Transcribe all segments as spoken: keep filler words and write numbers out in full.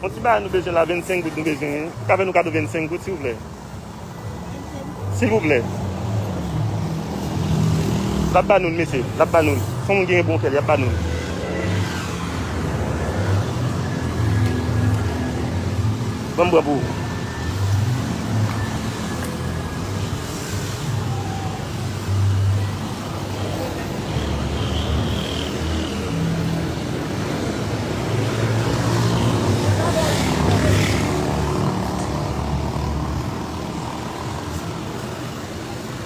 Yon ti bagay nou bezwen la, vennsenk goud nou bezwen. Ou ka fè nou kado vennsenk goud, silvouplè? Silvouplè. L ap ba nou l, mesye. L ap ba nou l. Se yon moun ki gen bon kè, l ap ba nou l. Ban m pran pou ou.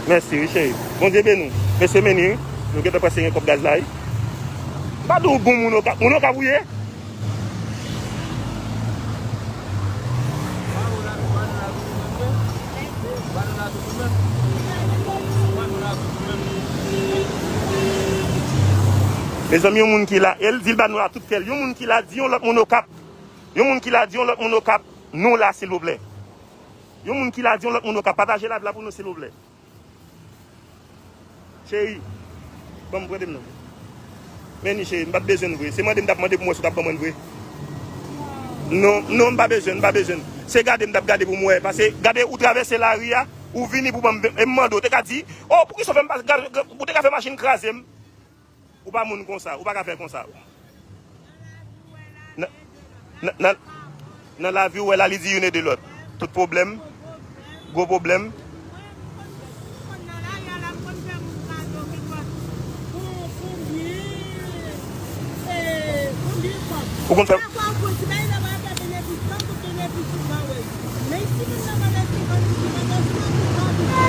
Mèsi, wi, cheri. Bondye beni w. Mesye Meni, wi. Nou gentan prèske gen kòb gaz la, wi. M pa di w bon moun Okap. Moun Okap ou ye? Mezanmi, yon moun ki la, e l di l ba nou la tout kè l. Yon moun ki la, di yon lòt moun Okap. Yon moun ki la, di yon lòt moun Okap. Nou la, silvouplè. Yon moun ki la, di yon lòt moun Okap. Pataje live la pou nou, silvouplè. Cheri, ban m prete m non. Meni cheri, m pa t bezwen l vre. Se mande m t ap mande pou m wè si w t ap ban mwen l vre. Non, non, m pa bezwen, m pa bezwen. Se gade m t ap gade pou m wè. Paske gade ou travèse lari a, ou vini pou ban m, e m mande w, te ka di, oh, poukisa w fè m pa gade, ou te ka fè machin kraze m. Ou pa moun konsa, ou pa ka fè konsa. Nan, nan, nan, nan lavi w wè la, li di youn ede lòt. Tout pwoblèm, gwo pwoblèm. Ou konn fè.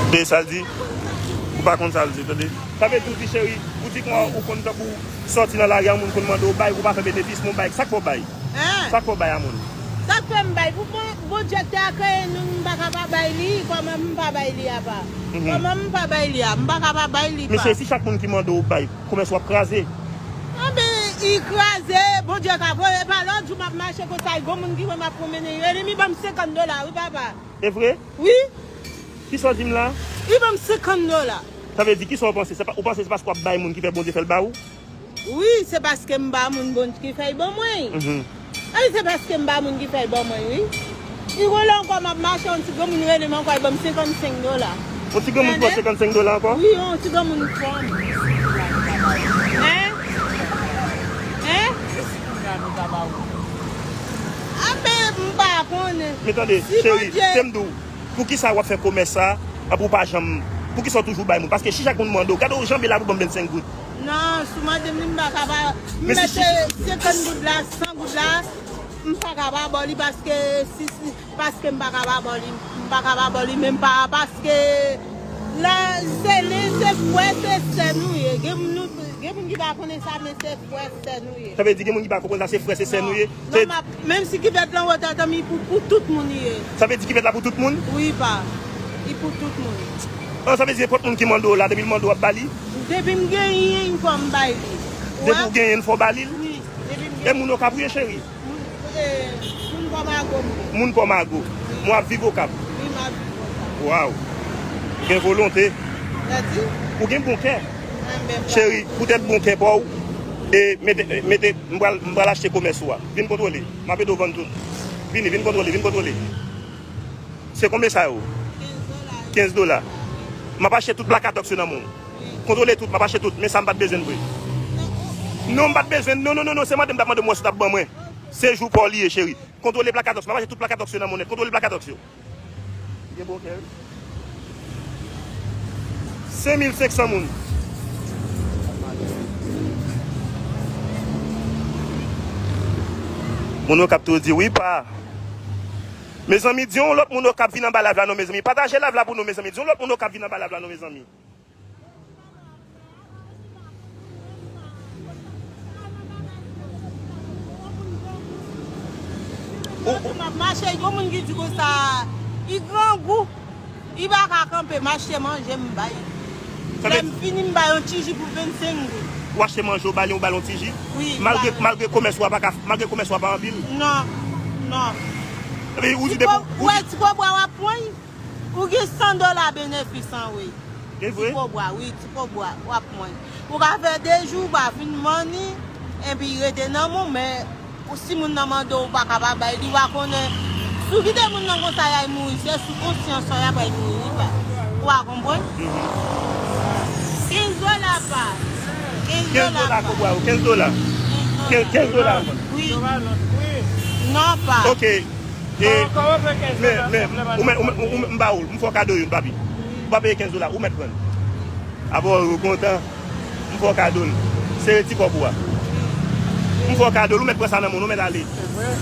Tande sa l di? Ou pa konn sa l di, tande. Sa vle di w di cheri, ou di kòman ou konn tankou sòti nan lari a, yon moun konn mande w bay, ou pa fè benefis, men w bay. Sa k fè w bay? Hein? Sa k fè w bay a moun? Sa k fè m bay? Pou bon, Bondye te a kreye nou, m pa ka pa bay li, kòman m pa bay li a pa? Mhm. Kòman m pa bay li a? M pa ka pa bay li pa. Mesye, si chak moun ki mande w bay, komès w ap kraze. Anben, li kraze, Bondye ka voye, pa lòt jou m ap mache konsa, gon moun ki wè m ap pwonmennen, yo, li ban m senkant dola, wi, papa. E vre? Wi. Kisa w di m la? Li ban m senkant dola. Sa vle di, kisa w panse? Se pa, ou panse se paske w ap bay moun ki fè Bondye fè l ba ou? Wi, se paske m ba moun bon ki fè l ban mwen. Mhm. Ay, se paske m ba moun ki fè l ban mwen, wi. Li gon lè ankò m ap mache, yon ti granmoun rele m ankò, li ban m senkannsenk dola. Yon ti granmoun pran senkannsenk dola ankò? Wi, yon ti granmoun pran. Hein? Hein? Amen, m pa konnen. Men tande, si cheri, Bondye te m di w, poukisa w ap fè komès sa, anpi w pa janm, poukisa w toujou bay moun? Paske si chak moun mande w, gade w janbe la pou ban m vennsenk goud. Non, si w mande m li, m pa ka pa, m mete senkant goud la, san goud la, m pa ka pa ba w li paske si, si, paske m pa ka pa ba w li, m pa ka pa ba w li menm pa, paske la, se li, se frè, se sè nou ye. Gen moun nou, gen moun ki pa konnen sa, men se frè, sè nou ye. Sa vle di gen moun ki pa konprann sa, se frè, se sè nou ye. Non, non, m ap, menm si kivèt lan wotè tanmi pou, pou tout moun li ye. Sa vle di kivèt la pou tout moun? Wi, pa. Li pou tout moun. An, sa vle di nenpòt moun ki mande w la, depi l mande w, w ap ba li? Depi m genyen, fò m bay li. Depi w genyen, fò w ba li l? Wi, depi m genyen. E moun Okap ou ye, cheri? Moun, eh, moun Pòmago m ye. Moun Pòmago. Wi. Mwen ap viv Okap. Wi, m ap viv Okap. Waw. Gen volonte. Mèsi. Ou gen bon kè. Cheri, poutèt bon kè pa w, e mete, mete, m pral, m pral achte komès ou a. Vin kontwole. M ap ede w vann tout. Vini, vin kontwole, vin kontwole. Se konbyen sa yo? Kenz dola. M ap achte tout plakatòks yo nan men w. Kontwole tout, m ap achte tout. Men sa m pa t bezwen vre. Non, m pa t bezwen. Non, non, non, non, se mande m t ap mande m wè si w t ap ban mwen. Se jou pa w li ye, cheri. Kontwole plakatòks. M ap achte tout plakatòks yo nan men w nèt. Kontwole plakatòks yo. Gen bon kè, wi. Senk mil senk san moun. Moun Okap tou di wi pa. Mezanmi, di yon lòt moun Okap vin anba live la non, mezanmi. Pataje live la pou nou, mezanmi. Di yon lòt moun Okap vin anba live la non, mezanmi. Ou, ou. M ap mache, gon moun ki di konsa, li grangou, li pa ka kanpe, m achte manje, m bay. Lè m fini, m bay yon ti ji pou vennsenk goud. Ou achte manje, ou ba li, ou ba l yon ti ji? Wi, m ba li. Malgre, malgre komès ou a pa ka, malgre komès ou a pa anpil? Non, non. Epi ou di depi, ou di ti pòbwa w ap pran, ou gen san dola benefis an, wi. E vre? Ti pòbwa, wi, ti pòbwa, w ap pran. Ou ka fè de jou, ou pa fin manni, epi rete nan men w, men Si moun nan mande w, ou pa ka pa bay li, w a konnen. Si w kite moun nan konsa, y a mouri, se sou konsyans ou y a pral mouri, wi, pa. Ou a konprann? Kenz dola pa. Kenz dola pa. Kenz dola, kobra yo, kenz dola. Kenz dola. Wi. Non, pa. Ok. E, men, men, ou mèt, ou mèt, ou mèt, m ba ou l, m fè w kado youn, papi. Ou pa peye kenz dola, ou mèt pran l. Apre w kontan, m fè w kado l. Sere ti kòb ou a. M fè w kado l, ou mèt pran sa nan men w, ou mèt ale.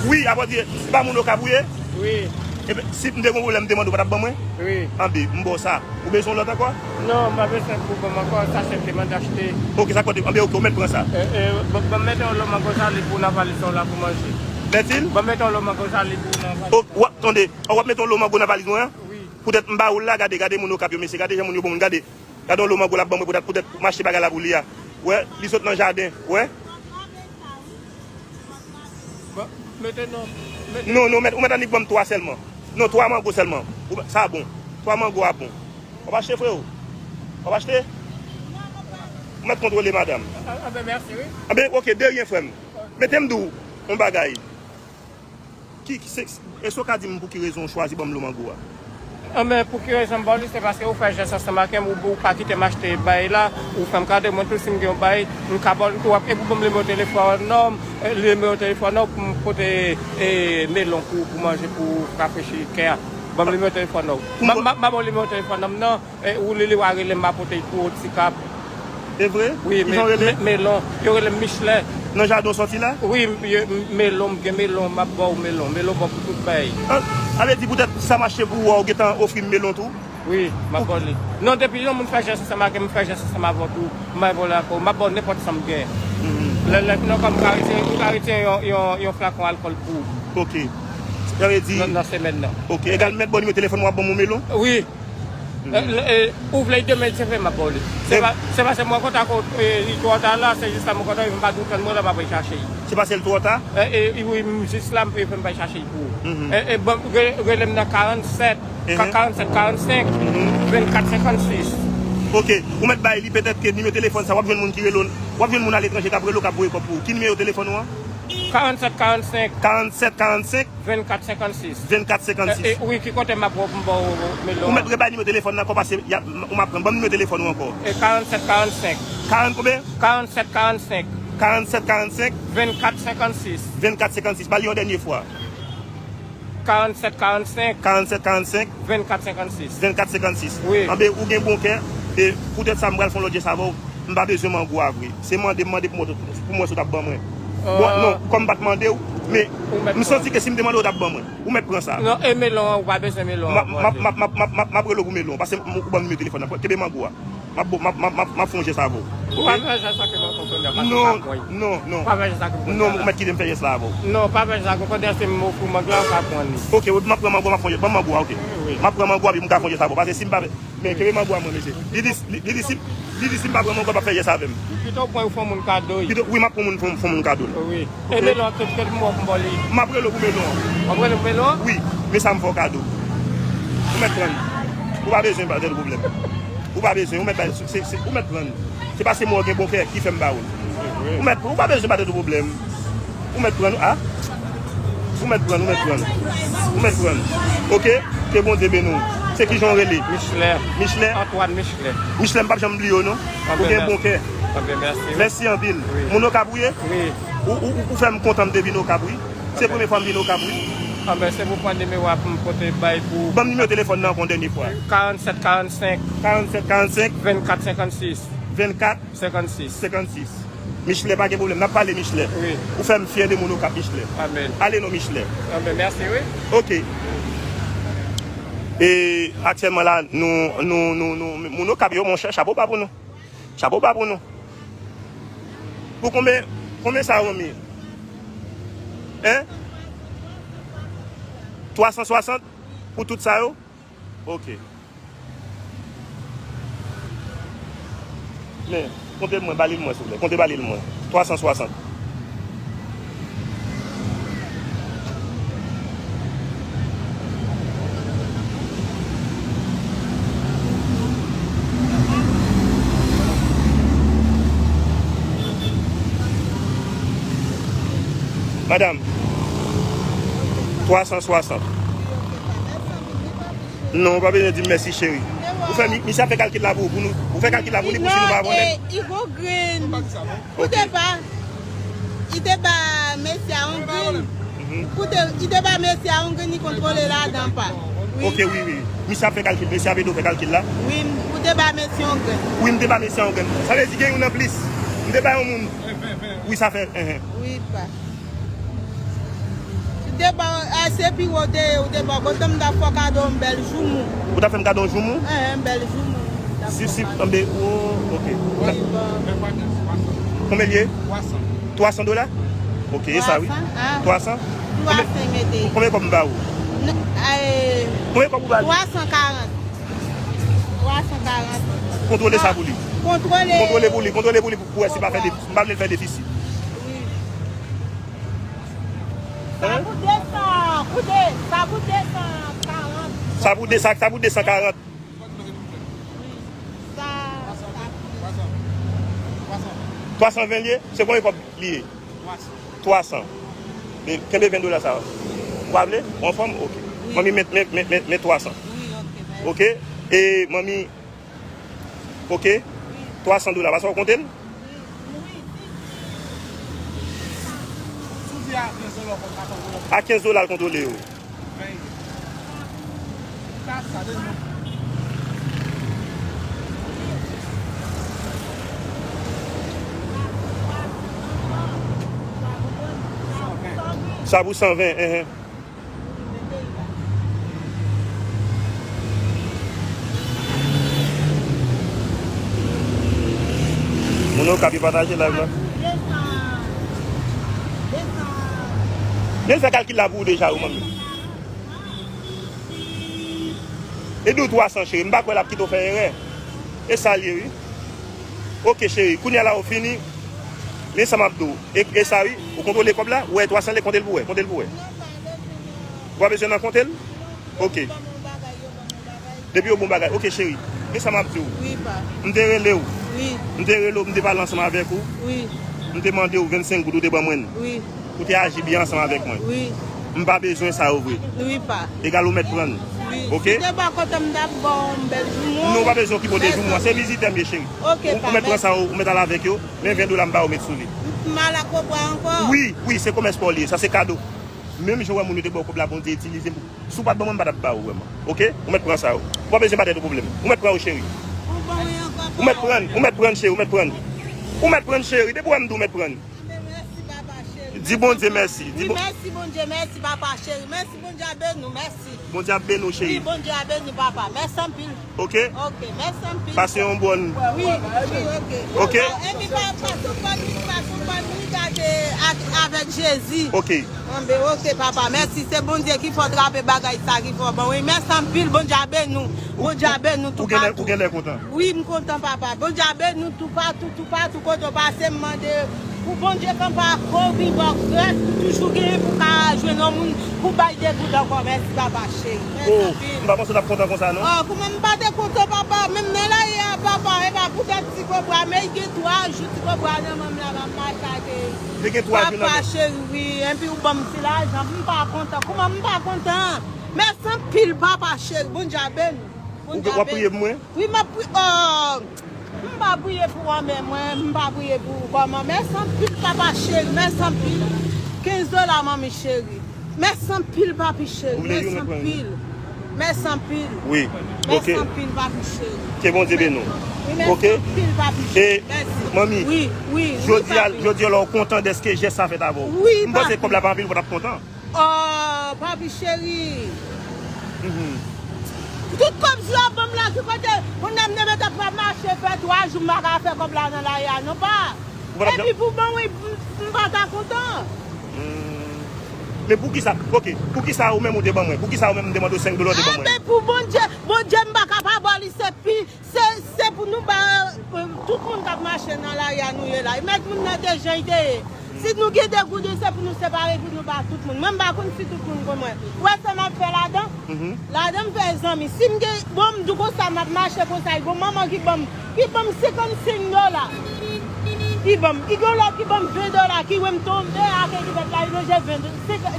Wi, apre w di, se pa moun Okap ou ye? Wi. Ebyen, si m te gen yon pwoblèm, m te mande w, ou pa t ap ban mwen? Wi. Anben, m ba w sa. Ou bezwen yon lòt ankò? Non, m pa bezwen pou ban m ankò, sa senpleman achte. Ok, sa kote, anben, ok, ou mèt pran sa. E, e, ban, ban m mete yon lo mango sali pou w nan valiz ou la pou manje. Mèt il? Ban m mete yon lo mango sali pou w nan valiz. Ok, w ap, tande, w ap mete yon lo mango nan valiz mwen an? Wi. Poutèt m ba ou l la, gade, gade moun Okap yo, mesye, gade jan moun yo bon moun, gade. Gade yon lo mango l ap ban mwen poutèt, poutèt m achte bagay la pou li a. Wè, li sot nan jaden, wè. Bon, mete non, mete. Non, non, mèt, ou mèt annik ban m twa sèlman. Non, twa mango sèlman. Ou, sa bon. Twa mango a bon. W ap achte, freo? W ap achte? Ou mèt kontwole, madanm. A, a, ben, mèsi, wi. Anben, ok, de ryen, frè m. Mete m di w yon bagay. Ki, ki se, èske w ka di m pou ki rezon w chwazi ban m lo mango a? Anben, pou ki rezon m ba w li, se paske ou fè jès ansanm ak m, ou, ou pa kite m achte bay la, ou fè m kado, mwen tou, si m gen yon bay, m ka ba w li tou, w ap, epi w ban m nimewo telefòn nan, eh, nimewo telefòn nan pou m pote, eh, melon pou, pou manje, pou rafrechi kè a. Ban m nimewo telefòn nan. M, m, m ap ba w nimewo telefòn nan, non. E, ou li li, w a rele m, m a pote l pou ou, Ti Kap. E vre? Wi, kijan w rele? Melon. Yo rele m Michelin. Nan jaden w sòti la? Wi, m, yo, m, melon, m gen melon, m ap ba w melon. Melon bon pou tout bagay. An, sa vle di poutèt sa mache pou ou a, ou gentan ofri m melon tou? Wi, m ap ba w li. Non, depi yon moun fè jès ansanm ak m, m fè jès ansanm avè w tou, m bay ba w li ankò, m ap ba w nenpòt sa m gen. Mhm. Lè, lè, non, kòm m ka retire, m ka retire yon, yon, yon flakon alkòl pou ou. Ok. Sa vle di. Nan, nan semèn nan. Ok. Egal, m mèt ba w nimewo telefòn mwen, w ap ban m yon melon? Wi. E, e, ou vle demen, se vre, m ap ba w li. Se pa, se pa se mwen kontak ou, e, li twò ta la, se jis la mwen kontak ou, m pa di w tann mwen la, m ap al chache l. Se paske l twò ta? E, e, wi, m jis la, m, m, m pa chache l pou ou. Mhm. E, e, bon, re-, rele m nan karannsèt, mhm, ka-, karannsèt, karannsenk, mhm, vennkat, senkannsis. Ok, ou mèt bay li, petèt ke nimewo telefòn sa, w ap jwenn moun ki rele w, w ap jwenn moun aletranje k ap rele w, k ap voye kòb pou ou. Ki nimewo telefòn ou an? Karannsèt, karannsenk. Karannsèt, karannsenk. Vennkat, senkannsis. Vennkat, senkannsis. E, e, wi, ki kote m ap wè pou m ba w melon an? Ou mèt rebay nimewo telefòn nan ankò, paske y a, ou m ap pran. Ban m nimewo telefòn ou ankò. E karannsèt, karannsenk. Karant konbyen? Karannsèt, karannsenk. Karannsèt, karannsenk. Vennkat, senkannsis. Vennkat, senkannsis. Ba l yon dènye fwa. Karannsèt, karannsenk. Karannsèt, karannsenk. Vennkat, senkannsis. Vennkat, senkannsis. Wi. Anben, ou gen bon kè. E poutèt sa, m pral fè yon lòt jès avè w. M pa bezwen mango a vre. Se mande m mande pou mwen, pou mwen si w t ap ban mwen. Bon, non, kòm m pa t mande w, men m santi ke si m te mande w, w t ap ban mwen. Ou mèt pran sa. Non, e melon an, ou pa bezwen melon an. M ap, m ap, m ap, m ap, m ap, m ap rele w pou melon an, paske m, ou ban m nimewo telefòn nan. Kenbe mango a. M ap, m ap, m ap, m ap, m ap fè yon jès avè w. Ou pa fè jès sa ke mwen konprann, paske ou pa pran. Non, non, non. Ou pa fè jès sa ke mwen konprann. Non, ou mèt kite m fè jès la avè w. Non, pa fè jès sa ke mwen konprann, se m ofri w mango a, ou ka pran li. Ok, w ap pran mango a, w ap fè yon jès. Ban m mango a, ok. Wi, wi. M ap pran mango a, epi m ka fè yon jès avè w, paske si m pa fè, men kenbe mango a mwen, mesye. Li di, li, li di si, li di si m pa pran mango, l ap fè jès avè m. Pito w pran yon fè moun kado. Pito, wi, m ap pran moun, fè, fè moun kado. Wi. Ok? E melon an, tout kèt m wè pou m ba w li. M ap rele w pou melon an. W ap rele pou melon an? Wi, men sa m fè w kado. Ou mèt pran l. Ou pa bezwen ba tèt ou pwoblèm. Ou pa bezwen, ou mèt bay, se, se, ou mèt pran l. Se paske mwen gen bon kè ki fè m ba ou l. Ou mèt pran, ou pa bezwen ba tèt ou pwoblèm. Ou mèt pran, a? Ou mèt pran, ou mèt pran. Ou mèt pran. Ok? Ke Bondye beni w. Se kijan w rele? Michelin. Michelin? Antoine Michelin. Michelin, m p ap janm bliye w, non. Ou gen bon kè. Anben, mèsi. Mèsi anpil. Wi. Moun Okap ou ye? Wi. Ou, ou, ou fè m kontan m te vin Okap, wi. Se premye fwa m vin Okap, wi. Anben, se pou pran nimewo a pou m pote bay pou. Ban m nimewo telefòn nan ankò yon dènye fwa. Karannsèt, karannsèt. Karannsèt, karannsèt. Vennkat, senkannsis. Vennkat. Senkannsis. Senkannsis. Michelin, pa gen pwoblèm. N ap pale, Michelin. Wi. Ou fè m fyè de moun Okap, Michelin. Amèn. Ale non, Michelin. Amèn. Mèsi, wi. Ok. E aktyèlman la, nou, nou, nou, nou, moun Okap yo, monchè, chapo ba pou nou. Chapo ba pou nou. Pou konbyen, konbyen sa yo, manmi? Hein? Twa san swasant pou tout sa yo? Ok. Men, konte mwen, ba li l mwen, silvouplè. Konte ba li l mwen. Twa san swasant. Madanm, twa san swasant. Non, ou pa bezwen di m mèsi, cheri. Ou fè, mi- misye ap fè kalkil la pou ou, pou nou. Ou fè kalkil la pou li, pou si nou pa abòne. Li gon grenn. Ou te ba, li te ba mesye a yon grenn. Pou te, li te ba mesye a yon grenn, li kontwole ladan pa. Ok, wi, wi. Misye ap fè kalkil, mesye ap ede w fè kalkil la. Wi, ou te ba mesye yon grenn. Wi, m te ba mesye a yon grenn. Sa vle di gen youn anplis. M te ba yon moun. Wi, sa fè. Wi, pa. Ou te ba, a, se pi wo te ye, ou te ba, kontan m ta fè w kado yon bèl joumou. Ou ta fè m kado yon joumou? Eh, yon bèl joumou. Si, si, anbe, oh, ok. Wi, bon. Konbyen l ye? Twa san. Twa san dola? Ok, e sa, wi. Twa san? Ah. Twa san? Twa san mete. Konbyen kòb m ba ou? N-, eh, konbyen kòb ou ba li? Twa san karant. Twa san karant. Kontwole sa pou li. Kontwole. Kontwole pou li, kontwole pou li, pou, pou wè si pa fè de-, m pa vle l fè defisi. Wi. Sa pou de san, pou de, sa pou de san karant. Sa pou de, sa, sa pou de san karant. Wi. Sa, sa. Twa san ven l ye? Se konbyen kòb li ye? Twa san. Twa san. Men, kenbe ven dola sa yo. Ou pa vle? Ou anfòm? Ok. Wi. Manmi, men, men, men, men, men twa san. Wi, ok, mèsi. Ok? E, manmi, ok? Wi. Twa san dola. Pase w konte l? Wi, wi, wi. A kenz dola l kontwole yo. Sa pou san ven, enhen. Moun yo k ap pataje live la. Yo fè kalkil la pou ou deja, wi, manmi. E di w twa san, cheri, m pa kwè l ap kite w fè erè. E sa l ye, wi. Ok, cheri, kounye a la ou fini. Men sa m ap di w. E, e sa, wi, ou kontwole kòb la, ou wè twa san, konte l pou wè, konte l pou wè. Ou pa bezwen nan konte l? Ok. Depi yo bon bagay. Ok, cheri. Men sa m ap di w. Wi, pa. M te rele w. Wi. M te rele w, m te pale ansanm avèk ou. Wi. M te mande w vennsenk goud, ou te ban mwen l. Wi. Ou te aji byen ansanm avèk mwen. Wi. M pa bezwen sa yo vre. Wi, pa. Egal ou mèt pran l. Wi. Ok? Si te pa kontan m t ap ba w yon bèl joumou. Non, ou pa bezwen okipe w de joumou an. Se vizitè m ye, cheri. Ok, pa, mèsi. Ou, ou mèt pran sa yo, ou mèt al avèk yo. Men ven dola m ba ou, mèt sou li. M, m al ak kòb la ankò? Wi, wi, se komès pa w li ye. Sa se kado. Menm jan w wè moun yo te ba w kòb la, Bondye itilize m pou Si w pa t ban mwen, m pa t ap ba ou vrèman. Ok? Ou mèt pran sa yo. Ou pa bezwen ba tèt ou pwoblèm. Ou mèt pran yo, cheri. Ou ban mwen ankò, papa. Ou mèt prann, ou mèt prann, cheri, ou mèt prann. Ou mèt prann, cheri. Depi w wè m di w mèt prann. Anben, mèsi, papa cheri. Di Bondye mèsi. Di Bon- Wi, mèsi, Bondye, mèsi, papa cheri. Mèsi, Bondye a beni w, mèsi. Bondye ap beni w, cheri. Wi, Bondye a beni w, papa. Mèsi anpil. Ok? Ok, mèsi anpil. Pase yon bòn. Wi, wi, ok. Ok? Epi pa, pa sou bòn, pa sou bòn, wi, gade ak, avèk Jezi. Ok. Anben, ok, papa, mèsi. Se Bondye ki fè w trape bagay sa ki fè w ban. Wi, mèsi anpil. Bondye a beni w. Bondye a beni w toupatou. Ou genlè, ou genlè kontan. Wi, m kontan, papa. Bondye a beni w toupatou, toupatou kote w pase, m mande pou Bondye kanpe ak ou, vin ba w gras pou toujou genyen pou ka jwenn yon moun pou bay de goud ankò. Mèsi, papa cheri. Mèsi anpil. Oh, m pa panse w t ap kontan konsa, non. Oh, kouman m pa te kontan, papa? Menm nan lari a, papa, e pa poutèt ti kobra, men gen twa jou ti kobra nan men m la, m ap mache ak li. Li gen twa jou nan men. Papa cheri, wi, epi ou ban m ti lajan, m pa kontan. Kouman m pa kontan? Mèsi anpil, papa cheri, Bondye a beni w. Ou, w ap priye pou mwen? Wi, m ap pri-, oh, m pa priye pou ou, men mwen, m pa priye pou ou kòman. Mèsi anpil, papa cheri, mèsi anpil. Kenz dola, manmi cheri. Mèsi anpil, papi cheri. Mèsi anpil. Mèsi anpil. Wi. Ok. Mèsi anpil, papi cheri. Ke Bondye beni w. Wi, mèsi anpil, papi cheri. Mèsi. Manmi, wi, wi, jodi a, papi. Jodi a la, ou kontan dèske jès sa fèt avè w. Wi, papi. M panse kòb la pa anpil, ou pa t ap kontan. Oh, papi cheri. Tout kòb sa w ap ban m la, ki kote? Kounye a m te mete pou m ap mache fè twa jou, m pa ka fè kòb la nan lari a, non, pa. Epi pou ban, wi, m, m pa ta kontan. Men poukisa, ok, poukisa ou menm ou te ban mwen? Poukisa ou menm m te mande w senk dola, ou te ban mwen? Anben pou Bondye, Bondye m pa ka pa ba w li, se pi, se, se pou nou ba, euh, tout moun k ap mache nan lari a nou ye la. Mèt moun nan te jan li te ye. Si nou gen de gouden, se pou nou separe, pou nou ba tout moun. Mwen m pa konn si tout moun konn mwen. Ou wè sa m ap fè ladan? Ladan m fè zanmi. Si m gen, bon, m di w konsa, m ap mache konsa, gon manman ki ban m, ki ban m senkannsenk dola. I ban m, i gen lòt ki ban m ven dola, ki wè m tonbe ak ekipaj la, i manje ven,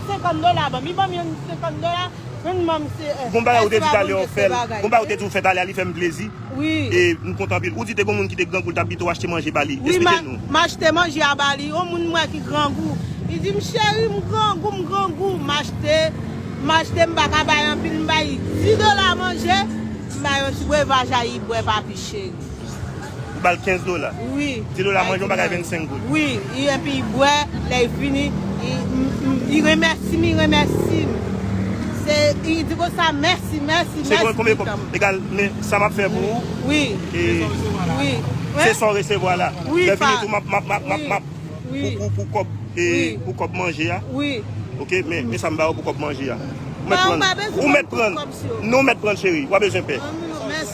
senkant dola ban m. I ban m yon senkant dola, men ban m se, eh, Gon bagay ou te di talè w fè l, gon bagay ou te di w fè talè a, li fè m plezi. Wi. E m kontan anpil. Ou di te gon moun ki te grangou, l t ap pito achte manje ba li. Wi, Eksplike nou. M achte manje a ba li. Yon moun m wè ki grangou. Li di m, "Cheri, m grangou, m grangou." M achte, m achte, m pa ka bay anpil, m bay dis dola manje, m bay yon ti brevaj a, i bwè, papi cheri. Ou ba l kenz dola. Wi. Dis dola manje yon bagay vennsenk goud. Wi, i, epi i bwè, lè i fini, i, m, m, i remèsi m, i remèsi m. Se, i di konsa, "Mèsi, mèsi, mèsi." Se konbyen, konbyen kòb? Egal, men sa m ap fè pou ou. Wi. E, wi. Se sa w resevwa la. Wi, lè fini tou, m ap, m ap, m ap, m ap, m ap, wi, pou, pou, pou kòb, e, wi, pou kòb manje a. Wi. Ok, men, men sa m ba ou pou kòb manje a. Ou mèt pran. Ou mèt pran. Non, ou mèt pran, cheri. Ou pa bezwen pè.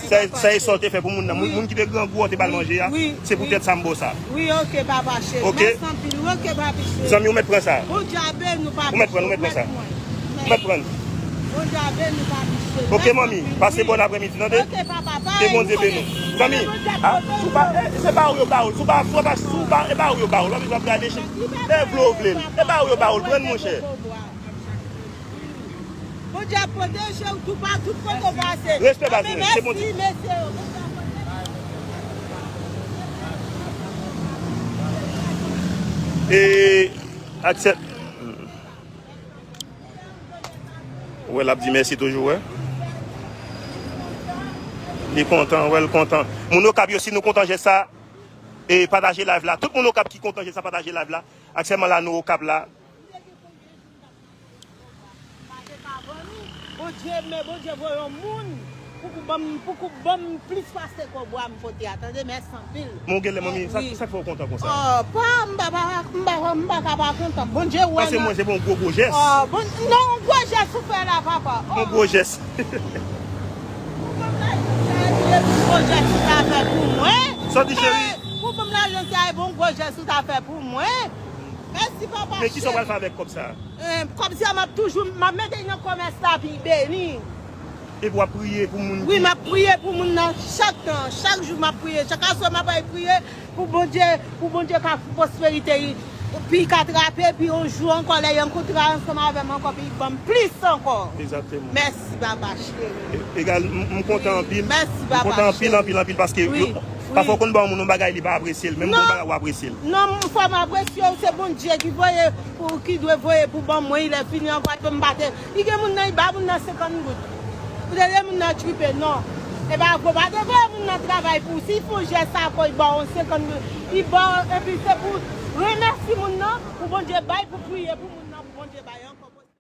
Sa, sa e sa w te fè pou moun nan. Moun, moun ki te grangou an, te ba l manje a. Se poutèt sa m ba w sa. Wi, ok, papa cheri. Ok? Mèsi anpil. Ok, papi cheri. Zanmi, ou mèt pran sa. Bondye a beni w, papi cheri. Ou mèt pran, ou mèt pran sa. Ou mèt pran. Bondye a beni w, papi cheri. Ok, manmi, pase bòn aprèmidi, tande? Ok, papa, bye. Ke Bondye beni w. Zanmi, ah, si w pa, eh, se ba ou yo ba ou l. Si w pa, si w pa, si w pa, e ba ou yo ba ou l. W ap bezwen ap gade, e vle w vle l. E ba ou yo ba ou l. Pran l, monchè. Bondye ap pwoteje w toupatou, tout kote w pase. Respè, baz mwen, se Bondye. Mèsi, mesye yo. Bondye ap pwoteje w. E, aksè-, wè, l ap di mèsi toujou, wè. Li kontan, wè, l kontan. Moun Okap yo, si nou kontan jès sa, e pataje live la. Tout moun Okap ki kontan jès sa, pataje live la. Aktyèlman la, nou Okap la. Bondye, men Bondye voye yon moun pou, pou ban m, pou, pou ban m plis pase kòb m pote a, tande, mèsi anpil. Men w genlè, manmi, sa, sa k fè w kontan konsa? Oh, pa, m pa, pa, m pa, m pa ka pa kontan. Bondye wè. Pase mwen, se pa yon gwo, gwo jès. Oh, bon, non, yon gwo jès ou fè la, papa. Oh. Yon gwo jès. Pou ban m lajan sa, e yon gwo jès ou ta fè pou mwen. Sòti, cheri. Eh, pou ban m lajan sa, e yon gwo jès ou ta fè pou mwen. Mèsi, papa cheri. Men kisa w pral fè avèk kòb sa a? Eh, kòb sa a, m ap toujou, m ap mete l nan komès la, pou l beni. Epi w ap priye pou moun ki... Wi, m ap priye pou moun nan chak tan. Chak jou, m ap priye. Chak aswè, m ap al priye pou Bondye, pou Bondye ka fè pwosperite, pou l ka trape, epi yon jou ankò, lè l rankontre ansanm avè m ankò, pou l ban m plis ankò. Egzakteman. Mèsi, papa cheri. E, egal, m, m kontan anpil. Mèsi, papa cheri. M kontan anpil, anpil, anpil, paske yo, pafwa w konn ba yon moun yon bagay, li pa apresye l. Menm bon bagay, w apresye l. Non, m fò m apresye w, se Bondye ki voye pou, ki dwe voye pou ban mwen, lè fini ankò, epi m pa te, li gen moun nan, li ba moun nan senkant goud. Ou te di moun nan tripe, non. E pa vre, pa te voye moun nan travay pou, si fè yon jès sa ankò, li ba w senkant goud, li ba w, epi se pou remèsi moun nan, pou Bondye bay, pou priye pou moun nan, pou Bondye bay ankò.